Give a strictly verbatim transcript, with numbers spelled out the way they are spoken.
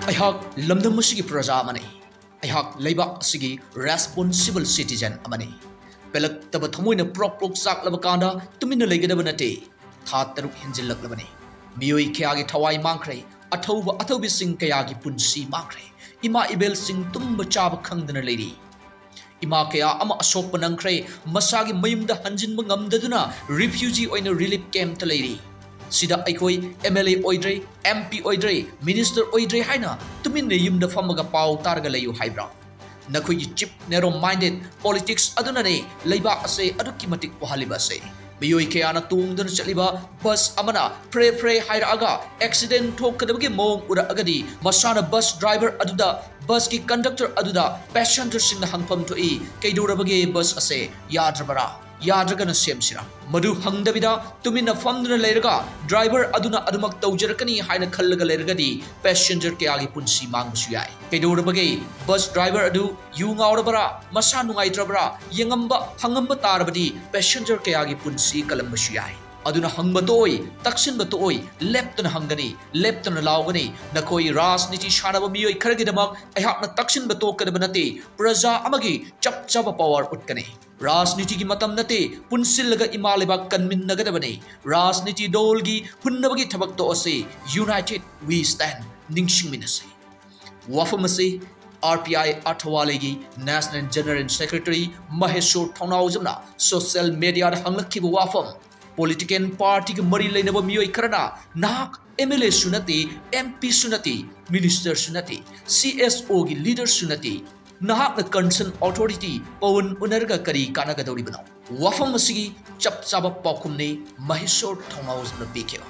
ꯑꯩꯍꯥꯛ ꯂꯝꯗꯝ ꯑꯁꯤꯒꯤ ꯄ꯭ꯔꯖꯥ ꯑꯃꯅꯤ꯫ ꯑꯩꯍꯥꯛ ꯂꯩꯕꯥꯛ ꯑꯁꯤꯒꯤ responsible citizen ꯑꯃꯅꯤ꯫ ꯄꯦꯜꯂꯛꯇꯕ ꯊꯃꯣꯏꯅ ꯄ꯭ꯔꯣꯛ ꯄ꯭ꯔꯣꯛ ꯆꯥꯛꯂꯕ ꯀꯥꯟꯗ ꯇꯨꯃꯤꯟꯅ ꯂꯩꯒꯗꯕ ꯅꯠꯇꯦ꯫ ꯊꯥ ꯇꯔꯨꯛ ꯍꯦꯟꯖꯤꯜꯂꯛꯂꯕꯅꯤ꯫ ꯃꯤꯑꯣꯏ ꯀꯌꯥꯒꯤ ꯊꯋꯥꯏ ꯃꯥꯡꯈ꯭ꯔꯦ꯫ ꯑꯊꯧꯕ ꯑꯊꯧꯕꯤꯁꯤꯡ ꯀꯌꯥꯒꯤ ꯄꯨꯟꯁꯤ ꯃꯥꯡꯈ꯭ꯔꯦ꯫ ꯏꯃꯥ ꯏꯕꯦꯜꯁꯤꯡ ꯇꯨꯝꯕ ꯆꯥꯕ ꯈꯪꯗꯅ ꯂꯩꯔꯤ꯫ ꯏꯃꯥ ꯀꯌꯥ ꯑꯃ ꯑꯁꯣꯛꯄ ꯅꯪꯈ꯭ꯔꯦ꯫ ꯃꯁꯥꯒꯤ ꯃꯌꯨꯝꯗ ꯍꯟꯖꯤꯟꯕ ꯉꯝꯗꯗꯨꯅ refugee ꯑꯣꯏꯅ relief campꯇ ꯂꯩꯔꯤ꯫ ꯁꯤꯗ ꯑꯩꯈꯣꯏ MLA ꯑꯣꯏꯗ꯭ꯔꯦ, MP ꯑꯣꯏꯗ꯭ꯔꯦ, minister ꯑꯣꯏꯗ꯭ꯔꯦ ꯍꯥꯏꯅ ꯇꯨꯃꯤꯟꯅ ꯌꯨꯝꯗ ꯐꯝꯃꯒ ꯄꯥꯎ ꯇꯥꯔꯒ ꯂꯩꯌꯨ ꯍꯥꯏꯕ꯭ꯔꯥ? ꯅꯈꯣꯏꯒꯤ cheap narrow minded politics ꯑꯗꯨꯅꯅꯦ ꯂꯩꯕꯥꯛ ꯑꯁꯦ ꯑꯗꯨꯛꯀꯤ ꯃꯇꯤꯛ ꯋꯥꯍꯜꯂꯤꯕ ꯑꯁꯦ꯫ ꯃꯤꯑꯣꯏ ꯀꯌꯥꯅ ꯇꯣꯡꯗꯨꯅ ꯆꯠꯂꯤꯕ bus ꯑꯃꯅ ꯐ꯭ꯔꯦ ꯐ꯭ꯔꯦ ꯍꯥꯏꯔꯛꯑꯒ accident ꯊꯣꯛꯀꯗꯕꯒꯤ ꯃꯑꯣꯡ ꯎꯔꯛꯑꯒꯗꯤ ꯃꯁꯥꯅ bus driver ꯑꯗꯨꯗ, busꯀꯤ conductor ꯑꯗꯨꯗ passengerꯁꯤꯡꯅ ꯍꯪꯐꯝ ꯊꯣꯛꯏ, "ꯀꯩꯗꯧꯔꯕꯒꯦ, bus ꯑꯁꯦ ꯌꯥꯗ꯭ꯔꯕꯔꯥ? ꯌꯥꯗ꯭ꯔꯒꯅ ꯁꯦꯝꯁꯤꯔꯥ?" ꯃꯗꯨ ꯍꯪꯗꯕꯤꯗ ꯇꯨꯃꯤꯟꯅ ꯐꯝꯗꯨꯅ ꯂꯩꯔꯒ driver ꯑꯗꯨꯅ ꯑꯗꯨꯃꯛ ꯇꯧꯖꯔꯛꯀꯅꯤ ꯍꯥꯏꯅ ꯈꯜꯂꯒ ꯂꯩꯔꯒꯗꯤ passenger ꯀꯌꯥꯒꯤ ꯄꯨꯟꯁꯤ ꯃꯥꯡꯕꯁꯨ ꯌꯥꯏ꯫ ꯀꯩꯗꯧꯔꯕꯒꯦ? Bus driver ꯑꯗꯨ ꯌꯨ ꯉꯥꯎꯔꯕꯔꯥ, ꯃꯁꯥ ꯅꯨꯡꯉꯥꯏꯇ꯭ꯔꯕꯔꯥ ꯌꯦꯡꯉꯝꯕ, ꯍꯪꯉꯝꯕ ꯇꯥꯔꯕꯗꯤ passenger ꯀꯌꯥꯒꯤ ꯄꯨꯟꯁꯤ ꯀꯜꯂꯝꯕꯁꯨ ꯌꯥꯏ꯫ ꯑꯗꯨꯅ ꯍꯪꯕ ꯇꯣꯛꯑꯣꯏ, ꯇꯛꯁꯤꯟꯕ ꯇꯣꯛꯑꯣꯏ, ꯂꯦꯞꯇꯅ ꯍꯪꯒꯅꯤ, ꯂꯦꯞꯇꯅ ꯂꯥꯎꯒꯅꯤ꯫ ꯅꯈꯣꯏ ꯔꯥꯖꯅꯤꯇꯤ ꯁꯥꯟꯅꯕ ꯃꯤꯑꯣꯏ ꯈꯔꯒꯤꯗꯃꯛ ꯑꯩꯍꯥꯛꯅ ꯇꯛꯁꯤꯟꯕ ꯇꯣꯛꯀꯗꯕ ꯅꯠꯇꯦ, ꯄ꯭ꯔꯖꯥ ꯑꯃꯒꯤ ꯆꯞ ꯆꯥꯕ power ꯎꯠꯀꯅꯤ꯫ ꯔꯥꯖꯅꯤꯇꯤꯒꯤ ꯃꯇꯝ ꯅꯠꯇꯦ, ꯄꯨꯟꯁꯤꯜꯂꯒ ꯏꯃꯥ ꯂꯩꯕꯥꯛ ꯀꯟꯃꯤꯟꯅꯒꯗꯕꯅꯤ꯫ ꯔꯥꯖꯅꯤꯇꯤ ꯗꯣꯜꯒꯤ ꯍꯨꯟꯅꯕꯒꯤ ꯊꯕꯛ ꯇꯣꯛꯑꯁꯤ, united we stand, ꯅꯤꯡꯁꯤꯡꯃꯤꯟꯅꯁꯤ꯫ ꯋꯥꯐꯝ ꯑꯁꯤ RPI ꯑꯊꯋꯥꯂꯩꯒꯤ National General Secretary ꯃꯍꯦꯁꯣꯔ ꯊꯧꯅꯥꯎꯖꯝꯅ social mediaꯗ ꯍꯪꯂꯛꯈꯤꯕ ꯋꯥꯐꯝ꯫ Political partyꯒ ꯃꯔꯤ ꯂꯩꯅꯕ ꯃꯤꯑꯣꯏ ꯈꯔꯅ ꯅꯍꯥꯛ MLAꯁꯨ ꯅꯠꯇꯦ, MPꯁꯨ ꯅꯠꯇꯦ, ministerꯁꯨ ꯅꯠꯇꯦ, CSOꯒꯤ leaderꯁꯨ ꯅꯠꯇꯦ, ꯅꯍꯥꯛꯅ concerned authority ꯄꯥꯎꯟ ꯎꯅꯔꯒ ꯀꯔꯤ ꯀꯥꯟꯅꯒꯗꯧꯔꯤꯕꯅꯣ? ꯋꯥꯐꯝ ꯑꯁꯤꯒꯤ ꯆꯞ ꯆꯥꯕ ꯄꯥꯎꯈꯨꯝꯅꯤ ꯃꯍꯦꯁꯣꯔ ꯊꯧꯅꯥꯎꯖꯝꯅ ꯄꯤꯈꯤꯕ꯫